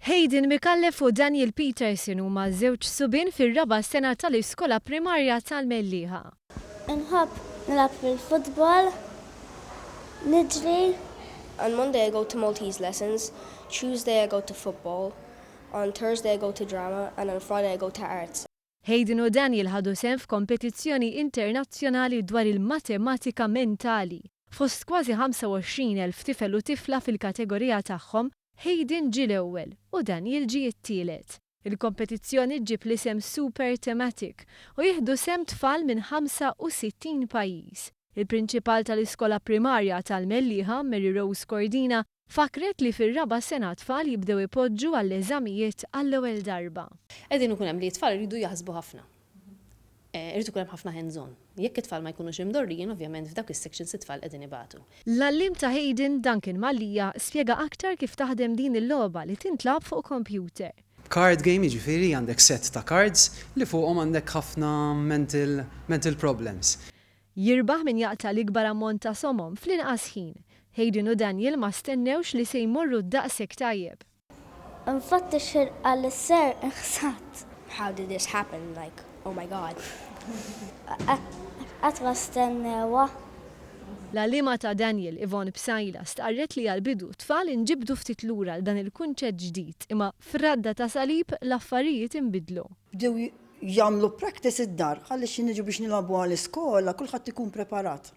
Hayden Micallef u Daniel Peterson huma żewġ subien fir-raba' sena tal-iskola primarja tal-Mellieħa. Inħobb nilgħab il-futbol, niġri. On Monday I go to Maltese lessons, Tuesday I go to football, on Thursday I go to drama and on Friday I go to arts. Hayden u Daniel ħadu sehem f'kompetizzjoni internazzjonali dwar il-matematika mentali. Fost kważi 25,000 tifel u tifla fil-kategorija tagħhom, Hayden ġie l-ewwel u Daniel ġie t-tielet. Il-kompetizzjoni ġġib l-isem Super Thematic u jieħdu sehem tfal minn 65 pajjiż. Il-prinċipal tal-iskola primarja tal-Mellieħa, Mary Rose Cordina, fakret li fir-raba' sena tfal jibdew ipoġġu għall-eżamijiet għall-ewwel darba. Qegħdin ikun hemm li t-tfal iridu jaħsbu ħafna. Irid ikun hemm ħafna hands-on. Jekk it-tfal ma jkunux imdorrijin, ovvjament f'dawk is-sections it-tfal qegħdin ibatu. L-għalliem ta' Hayden, Duncan Mallia, spjega aktar kif taħdem din il-logħba li tintlagħab fuq computer. Card game, jiġifieri għandek set ta' cards li fuqhom għandek ħafna mental, mental problems. Jirbaħ min jaqta' l-ikbar ammont ta' somom fl-inqas ħin. Hayden u Daniel ma stennewx li se jmorru daqshekk tajjeb. Infatti x'ħin qal is-sir inħsadt. How did this happen? Like, oh my God. Qatt ma stennewha. L-għalliema ta' Daniel, Yvonne Psaila, stqarret li għal-bidu tfal inġibdu ftit lura għal dan il-kunċett ġdid, imma f'radda ta' salib l-affarijiet inbidlu. Bdew jagħmlu practice id-dar, ħalli xi niġu biex nilagħbu għall-iskola, kulħadd ikun preparat.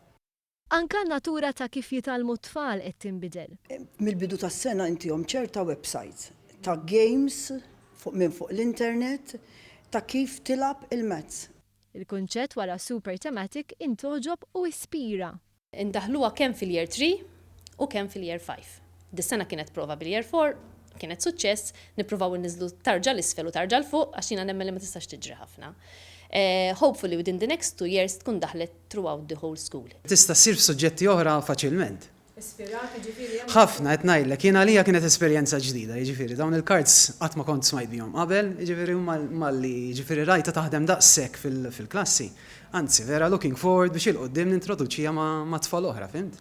Anka n-natura ta' kif jitgħallmu t-tfal qed tinbidel. Mill-bidu tas-sena intihom ċerta websites ta' games fuq minn fuq l-internet ta' kif tilgħab il-maths. Il-kunċett wara Super Thematic intgħoġob u ispira. Indaħluha kemm fil-year 3 u kemm fil-year 5. Dis-sena kienet prova bil-year 4, kienet suċċess, nippruvaw inniżlu tarġa l-isfel u tarġa 'l fuq għax jiena nemmen li ma tistax tiġri ħafna. Hopefully within the next 2 years tkun daħlet throughout the whole school. Tista' ssir f'suġġetti oħra faċilment. Ispirat, jiġifieri hemm. Ħafna qed ngħidlek, jien għalija kienet esperjenza ġdida, jiġifieri dawn il-cards qatt ma kont smajt bihom qabel, jiġifieri malli jiġifieri rajta taħdem daqshekk fil-klassi. Anzi, vera looking forward biex 'il quddiem nintroduċiha ma' tfal oħra, fhimt?